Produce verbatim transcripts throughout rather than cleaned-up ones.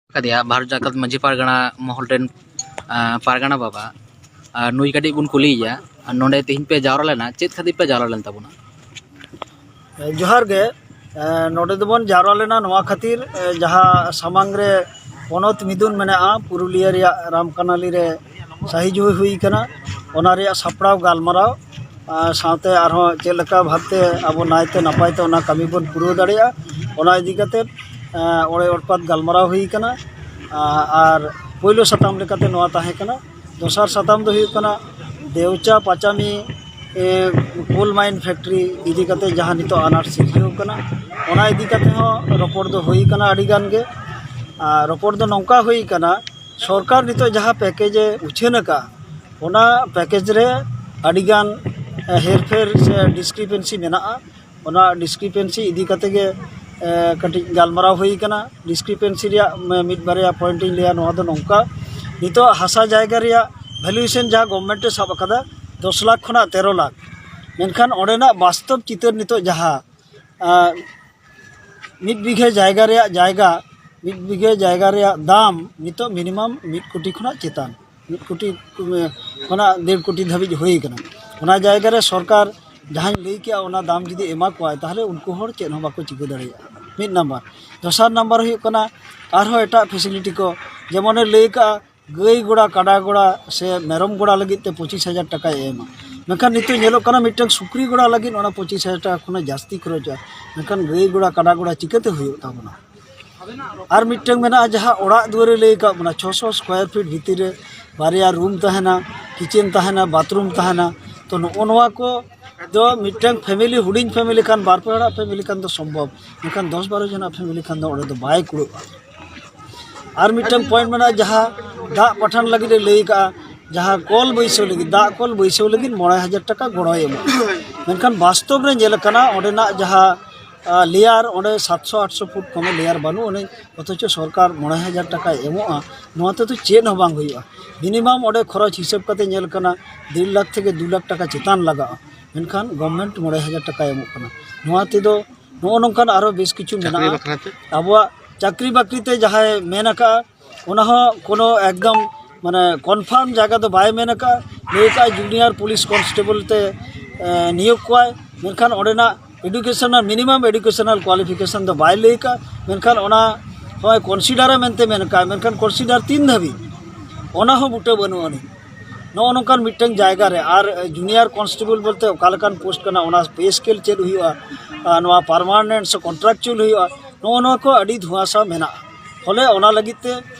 ᱠᱟᱫᱮᱭᱟ ᱵᱷᱟᱨᱚᱛ ᱡᱟᱠᱟᱛ ᱢᱟᱹᱡᱷᱤ ᱯᱟᱨᱜᱟᱱᱟ ᱢᱚᱦᱚᱞ ᱨᱮᱱ, ᱟᱸ, ᱯᱟᱨᱜᱟᱱᱟ ᱵᱟᱵᱟ᱾ ᱟᱨ ᱱᱩᱭ ᱠᱟᱹᱴᱤᱡ ᱵᱚᱱ ᱠᱩᱞᱤᱭᱮᱭᱟ, ᱟᱨ ᱱᱚᱰᱮ ᱛᱮᱦᱮᱧ ᱯᱮ ᱡᱟᱣᱨᱟ ᱞᱮᱱᱟ, ᱪᱮᱫ ᱠᱷᱟᱹᱛᱤᱨ ᱯᱮ ᱡᱟᱣᱨᱟ ᱞᱮᱱ ᱛᱟᱵᱚᱱᱟ? ᱡᱚᱦᱟᱨ ᱜᱮ᱾ ᱮ, ᱱᱚᱰᱮ ᱫᱚᱵᱚᱱ ᱡᱟᱣᱨᱟ ᱞᱮᱱᱟ ᱱᱚᱣᱟ ᱠᱷᱟᱹᱛᱤᱨ, ᱮ, ᱡᱟᱦᱟᱸ ᱥᱟᱢᱟᱝ ᱨᱮ ᱯᱚᱱᱚᱛ ᱢᱤᱫᱩᱱ ᱢᱮᱱᱟᱜᱼᱟ, ᱯᱩᱨᱩᱞᱤᱭᱟᱹ ᱨᱮᱭᱟᱜ ᱨᱟᱢᱠᱟᱱᱟᱞᱤ ᱨᱮ ᱥᱟᱹᱦᱤ ᱡᱩᱦᱤ ᱦᱩᱭ ᱠᱟᱱᱟ, ᱚᱱᱟ ᱨᱮᱭᱟᱜ ᱥᱟᱯᱲᱟᱣ ᱜᱟᱞᱢᱟᱨᱟᱣ, ᱟᱨ ᱥᱟᱶᱛᱮ ᱟᱨᱦᱚᱸ ᱪᱮᱫ ᱞᱮᱠᱟ ᱵᱷᱟᱵᱽᱛᱮ ᱟᱵᱚ ᱱᱟᱭᱛᱮ ᱱᱟᱯᱟᱭ ᱛᱮ ᱚᱱᱟ ᱠᱟᱹᱢᱤ ᱵᱚᱱ ᱯᱩᱨᱟᱹᱣ ᱫᱟᱲᱮᱭᱟᱜᱼᱟ, ᱚᱱᱟ ᱤᱫᱤ ᱠᱟᱛᱮᱫ, ᱮ, ᱚᱲᱮ ᱚᱲᱯᱟᱛ ᱜᱟᱞᱢᱟᱨᱟᱣ ᱦᱩᱭ ᱠᱟᱱᱟ᱾ ᱟ-, ᱟᱨ ᱯᱳᱭᱞᱳ ᱥᱟᱛᱟᱢ ᱞᱮᱠᱟᱛᱮ ᱱᱚᱣᱟ ᱛᱟᱦᱮᱸ ᱠᱟᱱᱟ᱾ ᱫᱚᱥᱟᱨ ᱥᱟᱛᱟᱢ ᱫᱚ ᱦᱩᱭᱩᱜ ᱠᱟᱱᱟ ᱫᱮᱣᱪᱟ ᱯᱟᱪᱟᱢᱤ, ᱮ, coal mine factory ᱤᱫᱤ ᱠᱟᱛᱮ ᱡᱟᱦᱟᱸ ᱱᱤᱛᱚᱜ ᱟᱱᱟᱴ ᱥᱤᱨᱡᱟᱹᱣ ᱠᱟᱱᱟ, ᱚᱱᱟ ᱤᱫᱤ ᱠᱟᱛᱮ ᱦᱚᱸ ᱨᱚᱯᱚᱲ ᱫᱚ ᱦᱩᱭ ᱠᱟᱱᱟ ᱟᱹᱰᱤ ᱜᱟᱱ ᱜᱮ᱾ ᱟᱨ ᱨᱚᱯᱚᱲ ᱫᱚ ᱱᱚᱝᱠᱟ ᱦᱩᱭ ᱠᱟᱱᱟ, ᱥᱚᱨᱠᱟᱨ ᱱᱤᱛᱚᱜ ᱡᱟᱦᱟᱸ package ᱮ ᱩᱪᱷᱟᱹᱱ ᱟᱠᱟᱫᱼᱟ, ᱚᱱᱟ package ᱨᱮ ᱟᱹᱰᱤ ᱜᱟᱱ, ᱮ, ᱦᱮᱨᱯᱷᱮᱨ ᱥᱮ discrepancy ᱢᱮᱱᱟᱜᱼᱟ᱾ ᱚᱱᱟ discrepancy ᱤᱫᱤ ᱠᱟᱛᱮ ᱜᱮ, ᱮ, ᱠᱟᱹᱴᱤᱡ ᱜᱟᱞᱢᱟᱨᱟᱣ ᱦᱩᱭ ᱠᱟᱱᱟ᱾ Discrepancy ᱨᱮᱭᱟᱜ ᱢᱤᱫ ᱵᱟᱨᱭᱟ point ᱤᱧ ᱞᱟᱹᱭᱟ᱾ ᱱᱚᱣᱟ ᱫᱚ ᱱᱚᱝᱠᱟ, ᱱᱤᱛᱚᱜ ᱦᱟᱥᱟ ᱡᱟᱭᱜᱟ ᱨᱮᱭᱟᱜ valuation ᱡᱟᱦᱟᱸ government ᱮ ᱥᱟᱵ ᱟᱠᱟᱫᱟ ᱫᱚᱥ ᱞᱟᱠᱷ ᱠᱷᱚᱱᱟᱜ ᱛᱮᱨᱚ ᱞᱟᱠᱷ, ᱢᱮᱱᱠᱷᱟᱱ ᱚᱸᱰᱮᱱᱟᱜ ᱵᱟᱥᱛᱚᱵ ᱪᱤᱛᱟᱹᱨ ᱱᱤᱛᱚᱜ ᱡᱟᱦᱟᱸ, ᱟᱸ, ᱢᱤᱫ ᱵᱤᱜᱷᱟᱹ ᱡᱟᱭᱜᱟ ᱨᱮᱭᱟᱜ ᱡᱟᱭᱜᱟ, ᱢᱤᱫ ᱵᱤᱜᱷᱟᱹ ᱡᱟᱭᱜᱟ ᱨᱮᱭᱟᱜ ᱫᱟᱢ ᱱᱤᱛᱚᱜ minimum ᱢᱤᱫ ᱠᱳᱴᱤ ᱠᱷᱚᱱᱟᱜ ᱪᱮᱛᱟᱱ, ᱢᱤᱫ ᱠᱳᱴᱤ, ᱮ, ᱠᱷᱚᱱᱟᱜ ᱰᱮᱲ ᱠᱳᱴᱤ ᱫᱷᱟᱹᱵᱤᱡ ᱦᱩᱭ ᱠᱟᱱᱟ᱾ ᱚᱱᱟ ᱡᱟᱭᱜᱟ ᱨᱮ ᱥᱚᱨᱠᱟᱨ ᱡᱟᱦᱟᱸᱧ ᱞᱟᱹᱭ ᱠᱮᱜᱼᱟ, ᱚᱱᱟ ᱫᱟᱢ ᱡᱩᱫᱤ ᱮᱢᱟ ᱠᱚᱣᱟᱭ, ᱛᱟᱦᱚᱞᱮ ᱩᱱᱠᱩ ᱦᱚᱲ ᱪᱮᱫ ᱦᱚᱸ ᱵᱟᱠᱚ ᱪᱤᱠᱟᱹ ᱫᱟᱲᱮᱭᱟᱜᱼᱟ, ᱢᱤᱫ ᱱᱟᱢᱵᱟᱨ᱾ ᱫᱚᱥᱟᱨ ᱱᱟᱢᱵᱟᱨ ᱦᱩᱭᱩᱜ ᱠᱟᱱᱟ, ᱟᱨᱦᱚᱸ ᱮᱴᱟᱜ facility ᱠᱚ, ᱡᱮᱢᱚᱱᱮ ᱞᱟᱹᱭ ᱠᱟᱜᱼᱟ, ᱜᱟᱹᱭ ᱜᱚᱲᱟ, ᱠᱟᱰᱟ ᱜᱚᱲᱟ ᱥᱮ ᱢᱮᱨᱚᱢ ᱜᱚᱲᱟ ᱞᱟᱹᱜᱤᱫ ᱛᱮ ᱯᱚᱸᱪᱤᱥ ᱦᱟᱡᱟᱨ ᱴᱟᱠᱟᱭ ᱮᱢᱟ, ᱢᱮᱱᱠᱷᱟᱱ ᱱᱤᱛᱚᱜ ᱧᱮᱞᱚᱜ ᱠᱟᱱᱟ, ᱢᱤᱫᱴᱟᱝ ᱥᱩᱠᱨᱤ ᱜᱚᱲᱟ ᱞᱟᱹᱜᱤᱫ ᱚᱱᱟ ᱯᱚᱸᱪᱤᱥ ᱦᱟᱡᱟᱨ ᱴᱟᱠᱟ ᱠᱷᱚᱱᱟᱜ ᱡᱟᱹᱥᱛᱤ ᱠᱷᱚᱨᱚᱪᱚᱜᱼᱟ, ᱢᱮᱱᱠᱷᱟᱱ ᱜᱟᱹᱭ ᱜᱚᱲᱟ, ᱠᱟᱰᱟ ᱜᱚᱲᱟ ᱪᱤᱠᱟᱹᱛᱮ ᱦᱩᱭᱩᱜ ᱛᱟᱵᱚᱱᱟ? ᱟᱨ ᱢᱤᱫᱴᱟᱝ ᱢᱮᱱᱟᱜᱼᱟ, ᱡᱟᱦᱟᱸ ᱚᱲᱟᱜ ᱫᱩᱣᱟᱹᱨᱮ ᱞᱟᱹᱭ ᱟᱠᱟᱫ ᱵᱚᱱᱟ, ᱪᱷᱚᱥᱚ square feet ᱵᱷᱤᱛᱤᱨ ᱨᱮ ᱵᱟᱨᱭᱟ room ᱛᱟᱦᱮᱱᱟ, kitchen ᱛᱟᱦᱮᱱᱟ, bathroom ᱛᱟᱦᱮᱱᱟ᱾ ᱛᱚ, ᱱᱚᱜᱼᱚ ᱱᱚᱣᱟ ᱠᱚ ᱫᱚ ᱢᱤᱫᱴᱟᱝ family, ᱦᱩᱰᱤᱧ family ᱠᱷᱟᱱ, ᱵᱟᱨ ᱯᱮ ᱦᱚᱲᱟᱜ family ᱠᱷᱟᱱ ᱫᱚ ᱥᱚᱢᱵᱷᱚᱵ, ᱢᱮᱱᱠᱷᱟᱱ ᱫᱚᱥ ᱵᱟᱨᱚ ᱡᱚᱱᱟᱜ family ᱠᱷᱟᱱ ᱫᱚ ᱚᱸᱰᱮ ᱫᱚ ᱵᱟᱭ ᱠᱩᱲᱟᱹᱜᱼᱟ᱾ ᱟᱨ ᱢᱤᱫᱴᱟᱝ point ᱢᱮᱱᱟᱜᱼᱟ, ᱡᱟᱦᱟᱸ ᱫᱟᱜ ᱯᱟᱴᱷᱟᱱ ᱞᱟᱹᱜᱤᱫ ᱮ ᱞᱟᱹᱭ ᱠᱟᱜᱼᱟ, ᱡᱟᱦᱟᱸ ᱠᱚᱞ ᱵᱟᱹᱭᱥᱟᱹᱣ ᱞᱟᱹᱜᱤᱫ, ᱫᱟᱜ ᱠᱚᱞ ᱵᱟᱹᱭᱥᱟᱹᱣ ᱞᱟᱹᱜᱤᱫ ᱢᱚᱬᱮ ᱦᱟᱡᱟᱨ ᱴᱟᱠᱟ ᱜᱚᱲᱚᱭ ᱮᱢᱚᱜᱼᱟ᱾ ᱢᱮᱱᱠᱷᱟᱱ ᱵᱟᱥᱛᱚᱵ ᱨᱮ ᱧᱮᱞ ᱟᱠᱟᱱᱟ, ᱚᱸᱰᱮᱱᱟᱜ ᱡᱟᱦᱟᱸ, ᱟ, layer, ᱚᱸᱰᱮ ᱥᱟᱛᱥᱚ ᱟᱴᱥᱚ ᱯᱷᱩᱴ ᱠᱚᱢᱮ layer ᱵᱟᱹᱱᱩᱜ ᱟᱹᱱᱤᱡ, ᱚᱛᱷᱚᱪᱚ ᱥᱚᱨᱠᱟᱨ ᱢᱚᱬᱮ ᱦᱟᱡᱟᱨ ᱴᱟᱠᱟᱭ ᱮᱢᱚᱜᱼᱟ᱾ ᱱᱚᱣᱟ ᱛᱮᱫᱚ ᱪᱮᱫ ᱦᱚᱸ ᱵᱟᱝ ᱦᱩᱭᱩᱜᱼᱟ᱾ Minimum ᱚᱸᱰᱮ ᱠᱷᱚᱨᱚᱪ ᱦᱤᱥᱟᱹᱵ ᱠᱟᱛᱮ ᱧᱮᱞ ᱠᱟᱱᱟ, ᱰᱮᱲ ᱞᱟᱠᱷ ᱛᱷᱮᱠᱮ ᱫᱩ ᱞᱟᱠᱷ ᱴᱟᱠᱟ ᱪᱮᱛᱟᱱ ᱞᱟᱜᱟᱜᱼᱟ, ᱢᱮᱱᱠᱷᱟᱱ government ᱢᱚᱬᱮ ᱦᱟᱡᱟᱨ ᱴᱟᱠᱟᱭ ᱮᱢᱚᱜ ᱠᱟᱱᱟ᱾ ᱱᱚᱣᱟ ᱛᱮᱫᱚ ᱱᱚᱜᱼᱚ ᱱᱚᱝᱠᱟᱱ ᱟᱨᱚ ᱵᱮᱥ ᱠᱤᱪᱷᱩ ᱪᱟᱹᱠᱨᱤ ᱢᱮᱱᱟᱜᱼᱟ᱾ ᱵᱟᱠᱷᱨᱟ ᱛᱮ? ᱟᱵᱚᱣᱟᱜ ᱪᱟᱹᱠᱨᱤ ᱵᱟᱹᱠᱨᱤ ᱛᱮ ᱡᱟᱦᱟᱸᱭ ᱢᱮᱱ ᱟᱠᱟᱫᱼᱟ, ᱚᱱᱟ ᱦᱚᱸ ᱠᱳᱱᱳ ᱮᱠᱫᱚᱢ ᱢᱟᱱᱮ ᱠᱚᱱᱯᱷᱟᱨᱢ ᱡᱟᱭᱜᱟ ᱫᱚ ᱵᱟᱭ ᱢᱮᱱ ᱟᱠᱟᱫᱼᱟ᱾ ᱞᱟᱹᱭ ᱟᱠᱟᱫᱼᱟᱭ ᱡᱩᱱᱤᱭᱟᱨ ᱯᱩᱞᱤᱥ ᱠᱚᱱᱥᱴᱮᱵᱚᱞ ᱛᱮ ᱮ, ᱱᱤᱭᱳᱜᱽ ᱠᱚᱣᱟᱭ, ᱢᱮᱱᱠᱷᱟᱱ ᱚᱸᱰᱮᱱᱟᱜ ᱮᱰᱩᱠᱮᱥᱚᱱᱟᱞ, ᱢᱤᱱᱤᱢᱟᱢ ᱮᱰᱩᱠᱮᱥᱚᱱᱟᱞ ᱠᱳᱣᱟᱞᱤᱯᱷᱤᱠᱮᱥᱚᱱ ᱫᱚ ᱵᱟᱭ ᱞᱟᱹᱭ ᱟᱠᱟᱫᱼᱟ᱾ ᱢᱮᱱᱠᱷᱟᱱ ᱚᱱᱟ ᱦᱚᱸᱭ ᱠᱚᱱᱥᱤᱰᱟᱨᱮ ᱢᱮᱱᱛᱮ ᱢᱮᱱ ᱟᱠᱟᱫᱼᱟ, ᱢᱮᱱᱠᱷᱟᱱ ᱠᱚᱱᱥᱤᱰᱟᱨ ᱛᱤᱱ ᱫᱷᱟᱹᱵᱤᱡ, ᱚᱱᱟ ᱦᱚᱸ ᱵᱩᱴᱟᱹ ᱵᱟᱹᱱᱩᱜ ᱟᱹᱱᱤᱡ᱾ ᱱᱚᱜᱼᱚ ᱱᱚᱝᱠᱟᱱ ᱢᱤᱫᱴᱟᱝ ᱡᱟᱭᱜᱟ ᱨᱮ ᱟᱨ ᱡᱩᱱᱤᱭᱟᱨ ᱠᱚᱱᱥᱴᱮᱵᱚᱞ ᱵᱚᱞᱛᱮ ᱚᱠᱟ ᱞᱮᱠᱟᱱ ᱯᱳᱥᱴ ᱠᱟᱱᱟ, ᱚᱱᱟ ᱯᱮ ᱥᱠᱮᱞ ᱪᱮᱫ ᱦᱩᱭᱩᱜᱼᱟ, ᱟᱨ ᱱᱚᱣᱟ ᱯᱟᱨᱢᱟᱱᱮᱱᱴ ᱥᱮ ᱠᱚᱱᱴᱨᱟᱠᱪᱩᱣᱟᱞ ᱦᱩᱭᱩᱜᱼᱟ, ᱱᱚᱜᱼᱚ ᱱᱚᱣᱟ ᱠᱚ ᱟᱹᱰᱤ ᱫᱷᱩᱣᱟᱥᱟ ᱢᱮᱱᱟᱜᱼᱟ᱾ ᱯᱷᱚᱞᱮ ᱚᱱᱟ ᱞᱟᱹᱜᱤᱫ ᱛᱮ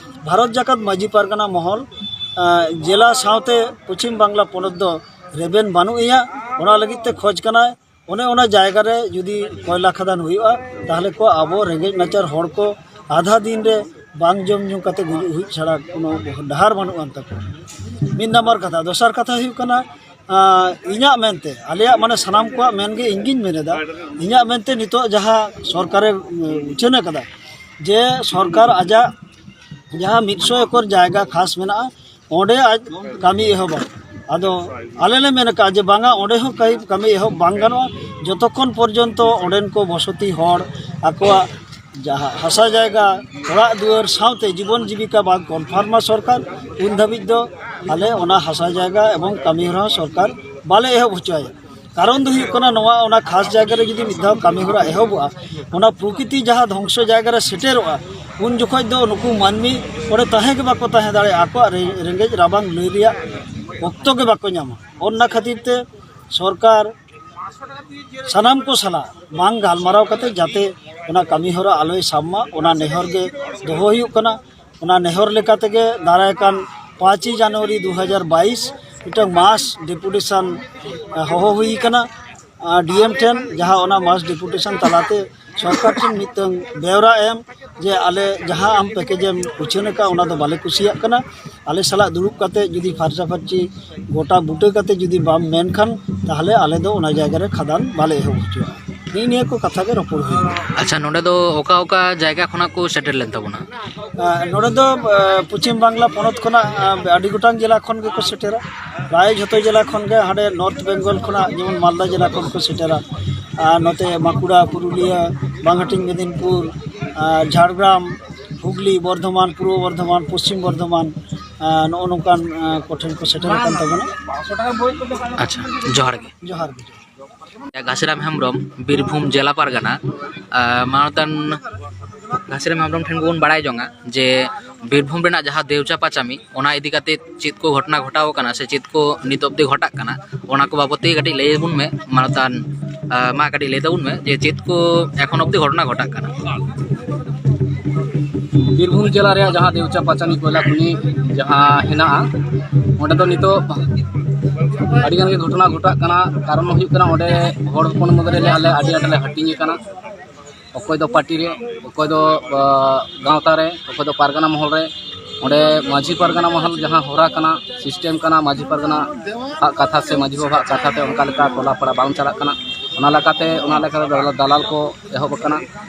ᱵᱷᱟᱨᱚᱛ ᱡᱟᱠᱟᱛ ᱢᱟᱹᱡᱷᱤ ᱯᱟᱨᱜᱟᱱᱟ ᱢᱚᱦᱚᱞ, ᱟᱸ, ᱡᱮᱞᱟ ᱥᱟᱶᱛᱮ ᱯᱚᱪᱷᱤᱢ ᱵᱟᱝᱞᱟ ᱯᱚᱱᱚᱛ ᱫᱚ ᱨᱮᱵᱮᱱ ᱵᱟᱹᱱᱩᱜ ᱮᱭᱟ, ᱚᱱᱟ ᱞᱟᱹᱜᱤᱫ ᱛᱮ ᱠᱷᱚᱡᱽ ᱠᱟᱱᱟᱭ ᱚᱱᱮ ᱚᱱᱟ ᱡᱟᱭᱜᱟ ᱨᱮ ᱡᱩᱫᱤ ᱠᱚᱭᱞᱟ ᱠᱷᱟᱫᱟᱱ ᱦᱩᱭᱩᱜᱼᱟ, ᱛᱟᱦᱚᱞᱮ ᱠᱚ ᱟᱵᱚ ᱨᱮᱸᱜᱮᱡ ᱱᱟᱪᱟᱨ ᱦᱚᱲ ᱠᱚ ᱟᱫᱷᱟ ᱫᱤᱱ ᱨᱮ ᱵᱟᱝ ᱡᱚᱢ ᱧᱩ ᱠᱟᱛᱮ ᱜᱩᱡᱩᱜ ᱦᱩᱭᱩᱜ ᱪᱷᱟᱲᱟ ᱠᱳᱱᱳ ᱰᱟᱦᱟᱨ ᱵᱟᱹᱱᱩᱜ ᱟᱱ ᱛᱟᱠᱚᱣᱟ᱾ ᱢᱤᱫ ᱱᱟᱢᱵᱟᱨ ᱠᱟᱛᱷᱟ᱾ ᱫᱚᱥᱟᱨ ᱠᱟᱛᱷᱟ ᱦᱩᱭᱩᱜ ᱠᱟᱱᱟ, ᱟᱸ, ᱤᱧᱟᱹᱜ ᱢᱮᱱᱛᱮ, ᱟᱞᱮᱭᱟᱜ ᱢᱟᱱᱮ ᱥᱟᱱᱟᱢ ᱠᱚᱣᱟᱜ ᱢᱮᱱ ᱜᱮ ᱤᱧ ᱜᱤᱧ ᱢᱮᱱ ᱮᱫᱟ, ᱤᱧᱟᱹᱜ ᱢᱮᱱᱛᱮ ᱱᱤᱛᱚᱜ ᱡᱟᱦᱟᱸ ᱥᱚᱨᱠᱟᱨᱮ, ᱩᱸ, ᱩᱪᱷᱟᱹᱱ ᱟᱠᱟᱫᱟ ᱡᱮ ᱥᱚᱨᱠᱟᱨ ᱟᱡᱟᱜ ᱡᱟᱦᱟᱸ ᱢᱤᱫ ᱥᱚ ᱮᱠᱚᱨ ᱡᱟᱭᱜᱟ ᱠᱷᱟᱥ ᱢᱮᱱᱟᱜᱼᱟ, ᱚᱸᱰᱮ ᱟᱡ ᱠᱟᱹᱢᱤ ᱮᱦᱚᱵᱟ᱾ ᱟᱫᱚ ᱟᱞᱮ ᱞᱮ ᱢᱮᱱ ᱟᱠᱟᱫᱼᱟ ᱡᱮ ᱵᱟᱝᱟ, ᱚᱸᱰᱮ ᱦᱚᱸ ᱠᱟᱹᱢᱤ, ᱠᱟᱹᱢᱤ ᱮᱦᱚᱵ ᱵᱟᱝ ᱜᱟᱱᱚᱜᱼᱟ, ᱡᱚᱛᱚᱠᱷᱚᱱ ᱯᱚᱨᱡᱚᱱᱛᱚ ᱚᱸᱰᱮᱱ ᱠᱚ ᱵᱚᱥᱚᱛᱤ ᱦᱚᱲ ᱟᱠᱚᱣᱟᱜ ᱡᱟᱦᱟᱸ ᱦᱟᱥᱟ ᱡᱟᱭᱜᱟ, ᱚᱲᱟᱜ ᱫᱩᱣᱟᱹᱨ ᱥᱟᱶᱛᱮ ᱡᱤᱵᱚᱱ ᱡᱤᱵᱤᱠᱟ ᱵᱟᱝ ᱠᱚᱱᱯᱷᱟᱨᱢᱟ ᱥᱚᱨᱠᱟᱨ, ᱩᱱ ᱫᱷᱟᱹᱵᱤᱡ ᱫᱚ ᱟᱞᱮ ᱚᱱᱟ ᱦᱟᱥᱟ ᱡᱟᱭᱜᱟ ᱮᱵᱚᱝ ᱠᱟᱹᱢᱤ ᱦᱚᱨᱟ ᱦᱚᱸ ᱥᱚᱨᱠᱟᱨ ᱵᱟᱞᱮ ᱮᱦᱚᱵ ᱦᱚᱪᱚᱣᱟᱭᱟ᱾ ᱠᱟᱨᱚᱱ ᱫᱚ ᱦᱩᱭᱩᱜ ᱠᱟᱱᱟ, ᱱᱚᱣᱟ ᱚᱱᱟ ᱠᱷᱟᱥ ᱡᱟᱭᱜᱟ ᱨᱮ ᱡᱩᱫᱤ ᱢᱤᱫ ᱫᱷᱟᱣ ᱠᱟᱹᱢᱤ ᱦᱚᱨᱟ ᱮᱦᱚᱵᱚᱜᱼᱟ, ᱚᱱᱟ ᱯᱨᱚᱠᱨᱤᱛᱤ ᱡᱟᱦᱟᱸ ᱫᱷᱚᱝᱥᱚ ᱡᱟᱭᱜᱟ ᱨᱮ ᱥᱮᱴᱮᱨᱚᱜᱼᱟ, ᱩᱱ ᱡᱚᱠᱷᱚᱡ ᱫᱚ ᱱᱩᱠᱩ ᱢᱟᱹᱱᱢᱤ ᱚᱸᱰᱮ ᱛᱟᱦᱮᱸ ᱜᱮ ᱵᱟᱠᱚ ᱛᱟᱦᱮᱸ ᱫᱟᱲᱮᱭᱟᱜᱼᱟ, ᱟᱠᱚᱣᱟᱜ ᱨᱮ-, ᱨᱮᱸᱜᱮᱡ ᱨᱟᱵᱟᱝ ᱞᱟᱹᱭ ᱨᱮᱭᱟᱜ ᱚᱠᱛᱚ ᱜᱮ ᱵᱟᱠᱚ ᱧᱟᱢᱟ᱾ ᱚᱱᱟ ᱠᱷᱟᱹᱛᱤᱨ ᱛᱮ ᱥᱚᱨᱠᱟᱨ ᱥᱟᱱᱟᱢ ᱠᱚ ᱥᱟᱞᱟᱜ ᱵᱟᱝ ᱜᱟᱞᱢᱟᱨᱟᱣ ᱠᱟᱛᱮ ᱡᱟᱛᱮ ᱚᱱᱟ ᱠᱟᱹᱢᱤ ᱦᱚᱨᱟ ᱟᱞᱚᱭ ᱥᱟᱵ ᱢᱟ, ᱚᱱᱟ ᱱᱮᱦᱚᱨ ᱜᱮ ᱫᱚᱦᱚ ᱦᱩᱭᱩᱜ ᱠᱟᱱᱟ᱾ ᱚᱱᱟ ᱱᱮᱦᱚᱨ ᱞᱮᱠᱟ ᱛᱮᱜᱮ ᱫᱟᱨᱟᱭ ᱠᱟᱱ ᱯᱟᱸᱪᱮᱭ ᱡᱟᱱᱩᱣᱟᱨᱤ ᱫᱩ ᱦᱟᱡᱟᱨ ᱵᱟᱭᱤᱥ ᱢᱤᱫᱴᱟᱝ ᱢᱟᱥ ᱰᱮᱯᱩᱴᱮᱥᱚᱱ, ᱟᱸ, ᱦᱚᱦᱚ ᱦᱩᱭ ᱠᱟᱱᱟ, ᱟᱸ, ᱰᱤ ᱮᱢ ᱴᱷᱮᱱ, ᱡᱟᱦᱟᱸ ᱚᱱᱟ ᱢᱟᱥ ᱰᱮᱯᱩᱴᱮᱥᱚᱱ ᱛᱟᱞᱟᱛᱮ ᱥᱚᱨᱠᱟᱨ ᱴᱷᱮᱱ ᱢᱤᱫᱴᱟᱝ ᱵᱮᱣᱨᱟ ᱮᱢ ᱡᱮ ᱟᱞᱮ ᱡᱟᱦᱟᱸ ᱟᱢ ᱯᱮᱠᱮᱡᱽ ᱮᱢ ᱩᱪᱷᱟᱹᱱ ᱟᱠᱟᱫ, ᱚᱱᱟ ᱫᱚ ᱵᱟᱞᱮ ᱠᱩᱥᱤᱭᱟᱜ ᱠᱟᱱᱟ, ᱟᱞᱮ ᱥᱟᱞᱟᱜ ᱫᱩᱲᱩᱵ ᱠᱟᱛᱮ ᱡᱩᱫᱤ ᱯᱷᱟᱨᱪᱟ ᱯᱷᱟᱹᱨᱪᱤ ᱜᱚᱴᱟ ᱵᱩᱴᱟᱹ ᱠᱟᱛᱮ ᱡᱩᱫᱤ ᱵᱟᱢ ᱢᱮᱱ ᱠᱷᱟᱱ, ᱛᱟᱦᱚᱞᱮ ᱟᱞᱮ ᱫᱚ ᱚᱱᱟ ᱡᱟᱭᱜᱟ ᱨᱮ ᱠᱷᱟᱫᱟᱱ ᱵᱟᱞᱮ ᱮᱦᱚᱵ ᱦᱚᱪᱚᱣᱟᱜᱼᱟ᱾ ᱱᱤᱜᱼᱤ ᱱᱤᱭᱟᱹ ᱠᱚ ᱠᱟᱛᱷᱟ ᱜᱮ ᱨᱚᱯᱚᱲ ᱦᱩᱭᱩᱜᱼᱟ᱾ ᱟᱪᱪᱷᱟ, ᱱᱚᱰᱮ ᱫᱚ ᱚᱠᱟ ᱚᱠᱟ ᱡᱟᱭᱜᱟ ᱠᱷᱚᱱᱟᱜ ᱠᱚ ᱥᱮᱴᱮᱨ ᱞᱮᱱ ᱛᱟᱵᱚᱱᱟ? ᱟᱨ ᱱᱚᱰᱮ ᱫᱚ, ᱟᱨ, ᱯᱚᱪᱷᱤᱢ ᱵᱟᱝᱞᱟ ᱯᱚᱱᱚᱛ ᱠᱷᱚᱱᱟᱜ, ᱟᱨ, ᱟᱹᱰᱤ ᱜᱚᱴᱟᱝ ᱡᱮᱞᱟ ᱠᱷᱚᱱ ᱜᱮᱠᱚ ᱥᱮᱴᱮᱨᱟ, ᱯᱨᱟᱭ ᱡᱷᱚᱛᱚ ᱡᱮᱞᱟ ᱠᱷᱚᱱ ᱜᱮ᱾ ᱦᱟᱸᱰᱮ ᱱᱚᱨᱛᱷ ᱵᱮᱝᱜᱚᱞ ᱠᱷᱚᱱᱟᱜ ᱡᱮᱢᱚᱱ ᱢᱟᱞᱫᱟ ᱡᱮᱞᱟ ᱠᱷᱚᱱ ᱠᱚ ᱥᱮᱴᱮᱨᱟ, ᱟᱨ ᱱᱚᱛᱮ ᱵᱟᱸᱠᱩᱲᱟ, ᱯᱩᱨᱩᱞᱤᱭᱟᱹ, ᱵᱟᱝᱦᱟᱴᱤᱧ, ᱢᱮᱫᱤᱱᱯᱩᱨ, ᱟᱨ ᱡᱷᱟᱲᱜᱨᱟᱢ, ᱦᱩᱜᱽᱞᱤ, ᱵᱚᱨᱫᱷᱚᱢᱟᱱ, ᱯᱩᱨᱵᱚ ᱵᱚᱨᱫᱷᱚᱢᱟᱱ, ᱯᱚᱥᱪᱤᱢ ᱵᱚᱨᱫᱷᱚᱢᱟᱱ, ᱟᱨ ᱱᱚᱜᱼᱚ ᱱᱚᱝᱠᱟᱱ ᱟᱨ, ᱠᱚᱴᱷᱮᱱ ᱠᱚ ᱥᱮᱴᱮᱨ ᱟᱠᱟᱱ ᱛᱟᱵᱚᱱᱟ᱾ ᱟᱪᱪᱷᱟ, ᱡᱚᱦᱟᱨ ᱜᱮ᱾ ᱡᱚᱦᱟᱨ ᱜᱮ᱾ ᱜᱷᱟᱥᱤᱨᱟᱢ ᱦᱮᱢᱵᱨᱚᱢ, ᱵᱤᱨᱵᱷᱩᱢ ᱡᱮᱞᱟ ᱯᱟᱨᱜᱟᱱᱟ᱾ ᱟᱨ ᱢᱟᱱᱚᱛᱟᱱ ᱜᱷᱟᱥᱤᱨᱟᱢ ᱦᱮᱢᱵᱨᱚᱢ ᱴᱷᱮᱱ ᱜᱮᱵᱚᱱ ᱵᱟᱲᱟᱭ ᱡᱚᱝᱟ ᱡᱮ ᱵᱤᱨᱵᱷᱩᱢ ᱨᱮᱱᱟᱜ ᱡᱟᱦᱟᱸ ᱫᱮᱣᱪᱟ ᱯᱟᱪᱟᱢᱤ, ᱚᱱᱟ ᱤᱫᱤ ᱠᱟᱛᱮ ᱪᱮᱫ ᱠᱚ ᱜᱷᱚᱴᱚᱱᱟ ᱜᱷᱚᱴᱟᱣ ᱟᱠᱟᱱᱟ ᱥᱮ ᱪᱮᱫ ᱠᱚ ᱱᱤᱛ ᱚᱵᱫᱤ ᱜᱷᱚᱴᱟᱜ ᱠᱟᱱᱟ, ᱚᱱᱟ ᱠᱚ ᱵᱟᱵᱚᱫ ᱛᱮ ᱠᱟᱹᱴᱤᱡ ᱞᱟᱹᱭ ᱟᱵᱚᱱ ᱢᱮ ᱢᱟᱱᱚᱛᱟᱱ᱾ ᱟᱨ, ᱢᱟ ᱠᱟᱹᱴᱤᱡ ᱞᱟᱹᱭ ᱛᱟᱵᱚᱱ ᱢᱮ ᱡᱮ ᱪᱮᱫ ᱠᱚ ᱮᱠᱷᱚᱱ ᱚᱵᱫᱤ ᱜᱷᱚᱴᱚᱱᱟ ᱜᱷᱚᱴᱟᱜ ᱠᱟᱱᱟ᱾ ᱵᱤᱨᱵᱷᱩᱢ ᱡᱮᱞᱟ ᱨᱮᱭᱟᱜ ᱡᱟᱦᱟᱸ ᱫᱮᱣᱪᱟ ᱯᱟᱪᱟᱱᱤ ᱠᱚᱭᱞᱟ ᱠᱷᱚᱱᱤ ᱡᱟᱦᱟᱸ ᱦᱮᱱᱟᱜᱼᱟ, ᱚᱸᱰᱮ ᱫᱚ ᱱᱤᱛᱚᱜ ᱟᱹᱰᱤ ᱜᱟᱱ ᱜᱮ ᱜᱷᱚᱴᱚᱱᱟ ᱜᱷᱚᱴᱟᱜ ᱠᱟᱱᱟ᱾ ᱠᱟᱨᱚᱱ ᱦᱩᱭᱩᱜ ᱠᱟᱱᱟ, ᱚᱸᱰᱮ ᱦᱚᱲ ᱦᱚᱯᱚᱱ ᱢᱩᱫᱽᱨᱮ ᱟᱞᱮ ᱟᱹᱰᱤ ᱟᱸᱴ ᱞᱮ ᱦᱟᱹᱴᱤᱧ ᱟᱠᱟᱱᱟ᱾ ᱚᱠᱚᱭ ᱫᱚ ᱯᱟᱨᱴᱤ ᱨᱮ, ᱚᱠᱚᱭ ᱫᱚ, ᱟ, ᱜᱟᱶᱛᱟ ᱨᱮ, ᱚᱠᱚᱭ ᱫᱚ ᱯᱟᱨᱜᱟᱱᱟ ᱢᱚᱦᱚᱞ ᱨᱮ᱾ ᱚᱸᱰᱮ ᱢᱟᱹᱡᱷᱤ ᱯᱟᱨᱜᱟᱱᱟ ᱢᱚᱦᱚᱞ ᱡᱟᱦᱟᱸ ᱦᱚᱨᱟ ᱠᱟᱱᱟ, ᱥᱤᱥᱴᱮᱢ ᱠᱟᱱᱟ, ᱢᱟᱹᱡᱷᱤ ᱯᱟᱨᱜᱟᱱᱟ ᱟᱜ ᱠᱟᱛᱷᱟ ᱥᱮ ᱢᱟᱹᱡᱷᱤ ᱵᱟᱵᱟᱣᱟᱜ ᱠᱟᱛᱷᱟ ᱛᱮ ᱚᱱᱠᱟ ᱞᱮᱠᱟ ᱴᱚᱞᱟ ᱯᱟᱲᱟ ᱵᱟᱝ ᱪᱟᱞᱟᱜ ᱠᱟᱱᱟ᱾ ᱚᱱᱟ ᱞᱮᱠᱟᱛᱮ, ᱚᱱᱟ ᱞᱮᱠᱟᱛᱮ ᱫᱟᱞᱟᱞ, ᱫᱟᱞᱟᱞ ᱠᱚ ᱮᱦᱚᱵ ᱟᱠᱟᱱᱟ᱾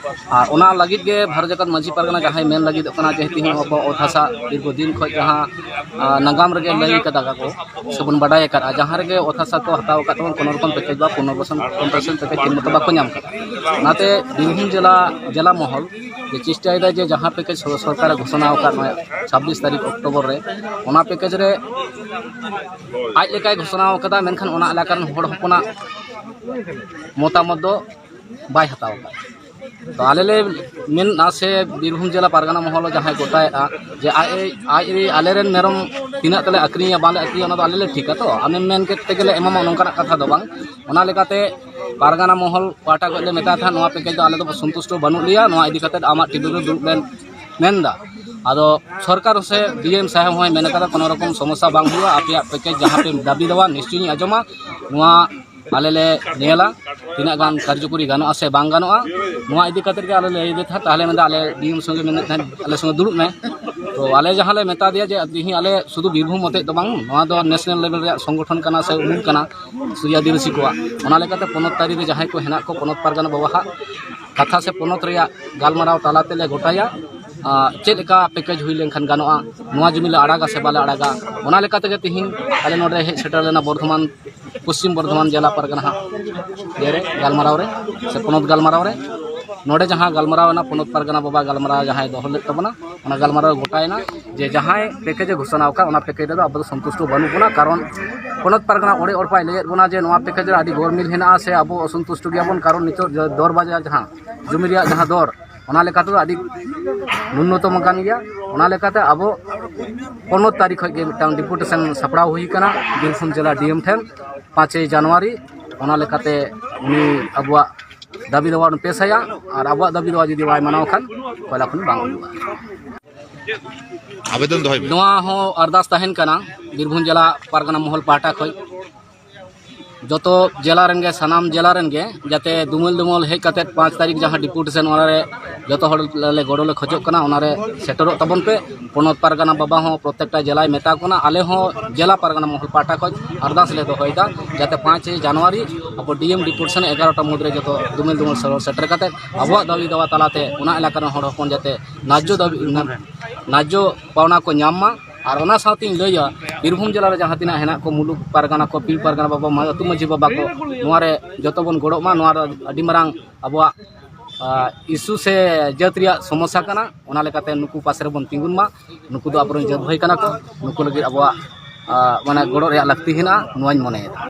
ᱟᱨ ᱚᱱᱟ ᱞᱟᱹᱜᱤᱫ ᱜᱮ ᱵᱷᱟᱨᱚᱛ ᱡᱟᱠᱟᱛ ᱢᱟᱹᱡᱷᱤ ᱯᱟᱨᱜᱟᱱᱟ ᱡᱟᱦᱟᱸᱭ ᱢᱮᱱ ᱞᱟᱹᱜᱤᱫᱚᱜ ᱠᱟᱱᱟ ᱡᱮ ᱛᱮᱦᱮᱧ ᱟᱵᱚ ᱚᱛ ᱦᱟᱥᱟ ᱫᱤᱨᱜᱷᱚ ᱫᱤᱱ ᱠᱷᱚᱱ ᱡᱟᱦᱟᱸ, ᱟ, ᱱᱟᱜᱟᱢ ᱨᱮᱜᱮ ᱞᱟᱹᱭ ᱠᱟᱫᱟ ᱠᱚ ᱥᱮᱵᱚᱱ ᱵᱟᱰᱟᱭ ᱟᱠᱟᱫᱼᱟ, ᱡᱟᱦᱟᱸ ᱨᱮᱜᱮ ᱚᱛ ᱦᱟᱥᱟ ᱠᱚ ᱦᱟᱛᱟᱣ ᱟᱠᱟᱫ ᱛᱟᱵᱚᱱ, ᱠᱳᱱᱳ ᱨᱚᱠᱚᱢ ᱯᱮᱠᱮᱡᱽ ᱵᱟ ᱯᱩᱱᱚᱨᱵᱟᱥᱚᱱ ᱠᱚᱢᱯᱮᱱᱥᱮᱥᱚᱱ ᱯᱮᱠᱮᱡᱽ ᱴᱷᱤᱠ ᱢᱚᱛᱚ ᱵᱟᱠᱚ ᱧᱟᱢ ᱟᱠᱟᱫᱟ᱾ ᱚᱱᱟᱛᱮ ᱵᱤᱨᱵᱷᱩᱢ ᱡᱮᱞᱟ, ᱡᱮᱞᱟ ᱢᱚᱦᱚᱞ ᱡᱮ ᱪᱮᱥᱴᱟᱭᱮᱫᱟ ᱡᱮ ᱡᱟᱦᱟᱸ ᱯᱮᱠᱮᱡᱽ ᱥᱚ-, ᱥᱚᱨᱠᱟᱨᱮ ᱜᱷᱳᱥᱚᱱᱟ ᱟᱠᱟᱫ ᱱᱚᱣᱟ ᱪᱷᱟᱵᱵᱤᱥ ᱛᱟᱹᱨᱤᱠᱷ ᱚᱠᱴᱳᱵᱚᱨ ᱨᱮ, ᱚᱱᱟ ᱯᱮᱠᱮᱡᱽ ᱨᱮ ᱟᱡ ᱞᱮᱠᱟᱭ ᱜᱷᱳᱥᱚᱱᱟ ᱟᱠᱟᱫᱟ, ᱢᱮᱱᱠᱷᱟᱱ ᱚᱱᱟ ᱮᱞᱟᱠᱟ ᱨᱮᱱ ᱦᱚᱲ ᱦᱚᱯᱚᱱᱟᱜ ᱢᱚᱛᱟᱢᱚᱛ ᱫᱚ ᱵᱟᱭ ᱦᱟᱛᱟᱣ ᱟᱠᱟᱫᱟ᱾ ᱛᱚ ᱟᱞᱮ ᱞᱮ ᱢᱮᱱᱟ ᱥᱮ ᱵᱤᱨᱵᱷᱩᱢ ᱡᱮᱞᱟ ᱯᱟᱨᱜᱟᱱᱟ ᱢᱚᱦᱚᱞ ᱡᱟᱦᱟᱸᱭ ᱜᱚᱴᱟᱭᱮᱫᱼᱟ ᱡᱮ ᱟᱡ, ᱟᱡ ᱟᱞᱮᱨᱮᱱ ᱢᱮᱨᱚᱢ ᱛᱤᱱᱟᱹᱜ ᱛᱮᱞᱮ ᱟᱹᱠᱷᱨᱤᱧᱟ ᱵᱟᱞᱮ ᱟᱹᱠᱷᱨᱤᱧᱟ, ᱚᱱᱟ ᱫᱚ ᱟᱞᱮ ᱞᱮ ᱴᱷᱤᱠᱟ, ᱛᱚ ᱟᱢᱮᱢ ᱢᱮᱱ ᱠᱮᱫ ᱛᱮᱜᱮ ᱞᱮ ᱮᱢᱟᱢᱟ, ᱱᱚᱝᱠᱟᱱᱟᱜ ᱠᱟᱛᱷᱟ ᱫᱚ ᱵᱟᱝ᱾ ᱚᱱᱟ ᱞᱮᱠᱟᱛᱮ ᱯᱟᱨᱜᱟᱱᱟ ᱢᱚᱦᱚᱞ ᱯᱟᱦᱴᱟ ᱠᱷᱚᱱ ᱞᱮ ᱢᱮᱛᱟᱭ ᱛᱟᱦᱮᱸᱫ, ᱱᱚᱣᱟ ᱯᱮᱠᱮᱡᱽ ᱫᱚ ᱟᱞᱮ ᱫᱚ ᱥᱚᱱᱛᱩᱥᱴᱚ ᱵᱟᱹᱱᱩᱜ ᱞᱮᱭᱟ, ᱱᱚᱣᱟ ᱤᱫᱤ ᱠᱟᱛᱮᱫ ᱟᱢᱟᱜ ᱴᱮᱵᱤᱞ ᱨᱮ ᱫᱩᱲᱩᱵ ᱞᱮᱱ ᱢᱮᱱᱫᱟ᱾ ᱟᱫᱚ ᱥᱚᱨᱠᱟᱨ ᱥᱮ ᱰᱤ ᱮᱢ ᱥᱟᱦᱮᱵᱽ ᱦᱚᱸᱭ ᱢᱮᱱ ᱠᱟᱫᱟ, ᱠᱳᱱᱳ ᱨᱚᱠᱚᱢ ᱥᱚᱢᱚᱥᱥᱟ ᱵᱟᱝ ᱦᱩᱭᱩᱜᱼᱟ, ᱟᱯᱮᱭᱟᱜ ᱯᱮᱠᱮᱡᱽ ᱡᱟᱦᱟᱸ ᱯᱮ ᱫᱟᱹᱵᱤ ᱫᱟᱣᱟ ᱱᱤᱥᱪᱚᱭᱤᱧ ᱟᱸᱡᱚᱢᱟ, ᱱᱚᱣᱟ ᱟᱞᱮ ᱞᱮ ᱧᱮᱞᱟ ᱛᱤᱱᱟᱹᱜ ᱜᱟᱱ ᱠᱟᱨᱡᱚᱠᱚᱨᱤ ᱜᱟᱱᱚᱜᱼᱟ ᱥᱮ ᱵᱟᱝ ᱜᱟᱱᱚᱜᱼᱟ᱾ ᱱᱚᱣᱟ ᱤᱫᱤ ᱠᱟᱛᱮᱫ ᱜᱮ ᱟᱞᱮ ᱞᱮ ᱞᱟᱹᱭ ᱮᱫ ᱛᱟᱦᱮᱸᱫ, ᱛᱟᱦᱚᱞᱮ ᱢᱮᱱᱫᱟ ᱟᱞᱮ ᱰᱤ ᱮᱢ ᱥᱚᱸᱜᱮ ᱢᱮᱱᱮᱫ ᱛᱟᱦᱮᱸᱫ ᱟᱞᱮ ᱥᱚᱸᱜᱮ ᱫᱩᱲᱩᱵ ᱢᱮ᱾ ᱛᱚ ᱟᱞᱮ ᱡᱟᱦᱟᱸ ᱞᱮ ᱢᱮᱛᱟ ᱫᱮᱭᱟ ᱡᱮ ᱛᱮᱦᱮᱧ ᱟᱞᱮ ᱥᱩᱫᱷᱩ ᱵᱤᱨᱵᱷᱩᱢ ᱢᱚᱛᱮᱡ ᱫᱚ ᱵᱟᱝ, ᱱᱚᱣᱟ ᱫᱚ ᱱᱮᱥᱱᱟᱞ ᱞᱮᱵᱮᱞ ᱨᱮᱭᱟᱜ ᱥᱚᱝᱜᱚᱴᱷᱚᱱ ᱠᱟᱱᱟ ᱥᱮ ᱩᱢᱩᱞ ᱠᱟᱱᱟ ᱥᱩᱭ ᱟᱹᱫᱤᱵᱟᱹᱥᱤ ᱠᱚᱣᱟᱜ, ᱚᱱᱟ ᱞᱮᱠᱟᱛᱮ ᱯᱚᱱᱚᱛ ᱛᱟᱹᱨᱤ ᱨᱮ ᱡᱟᱦᱟᱸᱭ ᱠᱚ ᱦᱮᱱᱟᱜ ᱠᱚ ᱯᱚᱱᱚᱛ ᱯᱟᱨᱜᱟᱱᱟ ᱵᱟᱵᱟᱣᱟᱜ ᱠᱟᱛᱷᱟ ᱥᱮ ᱯᱚᱱᱚᱛ ᱨᱮᱭᱟᱜ ᱜᱟᱞᱢᱟᱨᱟᱣ ᱛᱟᱞᱟ ᱛᱮᱞᱮ ᱜᱚᱴᱟᱭᱟ, ᱟᱨ ᱪᱮᱫ ᱞᱮᱠᱟ ᱯᱮᱠᱮᱡᱽ ᱦᱩᱭ ᱞᱮᱱᱠᱷᱟᱱ ᱜᱟᱱᱚᱜᱼᱟ, ᱱᱚᱣᱟ ᱡᱩᱢᱤ ᱞᱮ ᱟᱲᱟᱜᱟ ᱥᱮ ᱵᱟᱞᱮ ᱟᱲᱟᱜᱟ᱾ ᱚᱱᱟ ᱞᱮᱠᱟ ᱛᱮᱜᱮ ᱛᱮᱦᱮᱧ ᱟᱞᱮ ᱱᱚᱰᱮ ᱦᱮᱡ ᱥᱮᱴᱮᱨ ᱞᱮᱱᱟ ᱵᱚᱨᱫᱷᱚᱢᱟᱱ, ᱯᱚᱥᱪᱤᱢ ᱵᱚᱨᱫᱷᱚᱢᱟᱱ ᱡᱮᱞᱟ ᱯᱟᱨᱜᱟᱱᱟ ᱦᱟᱸᱜ ᱤᱭᱟᱹᱨᱮ ᱜᱟᱞᱢᱟᱨᱟᱣ ᱨᱮ ᱥᱮ ᱯᱚᱱᱚᱛ ᱜᱟᱞᱢᱟᱨᱟᱣ ᱨᱮ᱾ ᱱᱚᱰᱮ ᱡᱟᱦᱟᱸ ᱜᱟᱞᱢᱟᱨᱟᱣ ᱮᱱᱟ, ᱯᱚᱱᱚᱛ ᱯᱟᱨᱜᱟᱱᱟ ᱵᱟᱵᱟ ᱜᱟᱞᱢᱟᱨᱟᱣ ᱡᱟᱦᱟᱸᱭ ᱫᱚᱦᱚ ᱞᱮᱫ ᱛᱟᱵᱚᱱᱟ, ᱚᱱᱟ ᱜᱟᱞᱢᱟᱨᱟᱣ ᱜᱚᱴᱟᱭᱮᱱᱟ ᱡᱮ ᱡᱟᱦᱟᱸᱭ ᱯᱮᱠᱮᱡᱽ ᱮ ᱜᱷᱳᱥᱚᱱᱟ ᱟᱠᱟᱫ, ᱚᱱᱟ ᱯᱮᱠᱮᱡᱽ ᱨᱮᱫᱚ ᱟᱵᱚ ᱫᱚ ᱥᱚᱱᱛᱩᱥᱴᱚ ᱵᱟᱹᱱᱩᱜ ᱵᱚᱱᱟ᱾ ᱠᱟᱨᱚᱱ ᱯᱚᱱᱚᱛ ᱯᱟᱨᱜᱟᱱᱟ ᱚᱲᱮ ᱚᱲᱯᱟᱭ ᱞᱟᱹᱭᱮᱫ ᱵᱚᱱᱟ ᱡᱮ ᱱᱚᱣᱟ ᱯᱮᱠᱮᱡᱽ ᱨᱮ ᱟᱹᱰᱤ ᱜᱚᱲᱢᱤᱞ ᱦᱮᱱᱟᱜᱼᱟ ᱥᱮ ᱟᱵᱚ ᱚᱥᱚᱱᱛᱩᱥᱴᱚ ᱜᱮᱭᱟᱵᱚᱱ, ᱠᱟᱨᱚᱱ ᱱᱤᱛᱚᱜ ᱡᱚ-, ᱫᱚᱨ ᱵᱟᱡᱟᱨ ᱡᱟᱦᱟᱸ ᱡᱚᱢᱤ ᱨᱮᱭᱟᱜ ᱡᱟᱦᱟᱸ ᱫᱚᱨ, ᱚᱱᱟ ᱞᱮᱠᱟ ᱛᱮᱫᱚ ᱟᱹᱰᱤ ᱱᱩᱱᱱᱚᱛᱚᱢ ᱠᱟᱱ ᱜᱮᱭᱟ᱾ ᱚᱱᱟ ᱞᱮᱠᱟᱛᱮ ᱟᱵᱚ ᱯᱚᱱᱚᱛ ᱛᱟᱹᱨᱤᱠᱷ ᱠᱷᱚᱱ ᱜᱮ ᱢᱤᱫᱴᱟᱝ ᱰᱮᱯᱩᱴᱮᱥᱚᱱ ᱥᱟᱯᱲᱟᱣ ᱦᱩᱭ ᱠᱟᱱᱟ ᱵᱤᱨᱵᱷᱩᱢ ᱡᱮᱞᱟ ᱰᱤ ᱮᱢ ᱴᱷᱮᱱ, ᱯᱟᱸᱪᱮᱭ ᱡᱟᱱᱩᱣᱟᱨᱤ᱾ ᱚᱱᱟ ᱞᱮᱠᱟᱛᱮ ᱩᱱᱤ ᱟᱵᱚᱣᱟᱜ ᱫᱟᱹᱵᱤ ᱫᱟᱣᱟ ᱵᱚᱱ ᱯᱮᱥ ᱟᱭᱟ, ᱟᱨ ᱟᱵᱚᱣᱟᱜ ᱫᱟᱹᱵᱤ ᱫᱟᱣᱟ ᱡᱩᱫᱤ ᱵᱟᱭ ᱢᱟᱱᱟᱣ ᱠᱷᱟᱱ, ᱯᱚᱭᱞᱟ ᱠᱷᱚᱱ ᱵᱟᱝ ᱦᱩᱭᱩᱜᱼᱟ᱾ ᱟᱵᱮᱫᱚᱱ ᱫᱚᱦᱚᱭ ᱢᱮ᱾ ᱱᱚᱣᱟ ᱦᱚᱸ ᱟᱨᱫᱟᱥ ᱛᱟᱦᱮᱱ ᱠᱟᱱᱟ ᱵᱤᱨᱵᱷᱩᱢ ᱡᱮᱞᱟ ᱯᱟᱨᱜᱟᱱᱟ ᱢᱚᱦᱚᱞ ᱯᱟᱦᱴᱟ ᱠᱷᱚᱱ, ᱡᱚᱛᱚ ᱡᱮᱞᱟ ᱨᱮᱱ ᱜᱮ, ᱥᱟᱱᱟᱢ ᱡᱮᱞᱟ ᱨᱮᱱ ᱜᱮ ᱡᱟᱛᱮ ᱫᱩᱢᱟᱹᱞ ᱫᱩᱢᱟᱹᱞ ᱦᱮᱡ ᱠᱟᱛᱮ ᱯᱟᱸᱪ ᱛᱟᱹᱨᱤᱠᱷ ᱡᱟᱦᱟᱸ ᱰᱮᱯᱩᱴᱮᱥᱚᱱ, ᱚᱱᱟ ᱨᱮ ᱡᱚᱛᱚ ᱦᱚᱲ ᱞᱮ ᱜᱚᱲᱚ ᱞᱮ ᱠᱷᱚᱡᱚᱜ ᱠᱟᱱᱟ, ᱚᱱᱟ ᱨᱮ ᱥᱮᱴᱮᱨᱚᱜ ᱛᱟᱵᱚᱱ ᱯᱮ᱾ ᱯᱚᱱᱚᱛ ᱯᱟᱨᱜᱟᱱᱟ ᱵᱟᱵᱟ ᱦᱚᱸ ᱯᱨᱚᱛᱮᱠᱴᱟ ᱡᱮᱞᱟᱭ ᱢᱮᱛᱟ ᱠᱚ ᱠᱟᱱᱟ᱾ ᱟᱞᱮ ᱦᱚᱸ ᱡᱮᱞᱟ ᱯᱟᱨᱜᱟᱱᱟ ᱢᱚᱦᱚᱞ ᱯᱟᱦᱴᱟ ᱠᱷᱚᱱ ᱟᱨᱫᱟᱥ ᱞᱮ ᱫᱚᱦᱚᱭᱮᱫᱟ ᱡᱟᱛᱮ ᱯᱟᱸᱪᱮᱭ ᱡᱟᱱᱩᱣᱟᱨᱤ ᱟᱵᱚ ᱰᱤ ᱮᱢ ᱰᱮᱯᱩᱴᱮᱥᱚᱱ ᱮᱜᱟᱨᱚᱴᱟ ᱢᱩᱫᱽᱨᱮ ᱡᱚᱛᱚ ᱫᱩᱢᱟᱹᱞ ᱫᱩᱢᱟᱹᱞ ᱥᱮᱴᱮᱨ ᱠᱟᱛᱮ ᱟᱵᱚᱣᱟᱜ ᱫᱟᱹᱵᱤ ᱫᱟᱣᱟ ᱛᱟᱞᱟᱛᱮ ᱚᱱᱟ ᱮᱞᱟᱠᱟ ᱨᱮᱱ ᱦᱚᱲ ᱦᱚᱯᱚᱱ ᱡᱟᱛᱮ ᱱᱟᱡᱽᱡᱚ ᱫᱟᱹᱵᱤ, ᱱᱟᱡᱽᱡᱚ ᱯᱟᱣᱱᱟ ᱠᱚ ᱧᱟᱢ ᱢᱟ᱾ ᱟᱨ ᱚᱱᱟ ᱥᱟᱶᱛᱮᱧ ᱞᱟᱹᱭᱟ, ᱵᱤᱨᱵᱷᱩᱢ ᱡᱮᱞᱟ ᱨᱮ ᱡᱟᱦᱟᱸ ᱛᱤᱱᱟᱹᱜ ᱦᱮᱱᱟᱜ ᱠᱚ, ᱢᱩᱞᱩᱠ ᱯᱟᱨᱜᱟᱱᱟ ᱠᱚ, ᱯᱤᱲ ᱯᱟᱨᱜᱟᱱᱟ ᱵᱟᱵᱟ, ᱢᱟ-, ᱟᱹᱛᱩ ᱢᱟᱹᱡᱷᱤ ᱵᱟᱵᱟ ᱠᱚ, ᱱᱚᱣᱟ ᱨᱮ ᱡᱚᱛᱚ ᱵᱚᱱ ᱜᱚᱲᱚᱜ ᱢᱟ᱾ ᱱᱚᱣᱟ ᱫᱚ ᱟᱹᱰᱤ ᱢᱟᱨᱟᱝ ᱟᱵᱚᱣᱟᱜ, ᱟ, ᱤᱥᱩ ᱥᱮ ᱡᱟᱹᱛ ᱨᱮᱭᱟᱜ ᱥᱚᱢᱚᱥᱥᱟ ᱠᱟᱱᱟ᱾ ᱚᱱᱟ ᱞᱮᱠᱟᱛᱮ ᱱᱩᱠᱩ ᱯᱟᱥᱮ ᱨᱮᱵᱚᱱ ᱛᱤᱸᱜᱩᱱ ᱢᱟ, ᱱᱩᱠᱩ ᱫᱚ ᱟᱵᱚᱨᱮᱱ ᱡᱟᱹᱛ ᱵᱷᱟᱹᱭ ᱠᱟᱱᱟ ᱠᱚ, ᱱᱩᱠᱩ ᱞᱟᱹᱜᱤᱫ ᱟᱵᱚᱣᱟᱜ, ᱟ, ᱢᱟᱱᱮ ᱜᱚᱲᱚ ᱨᱮᱭᱟᱜ ᱞᱟᱹᱠᱛᱤ ᱦᱮᱱᱟᱜᱼᱟ, ᱱᱚᱣᱟᱧ ᱢᱚᱱᱮᱭᱮᱫᱟ᱾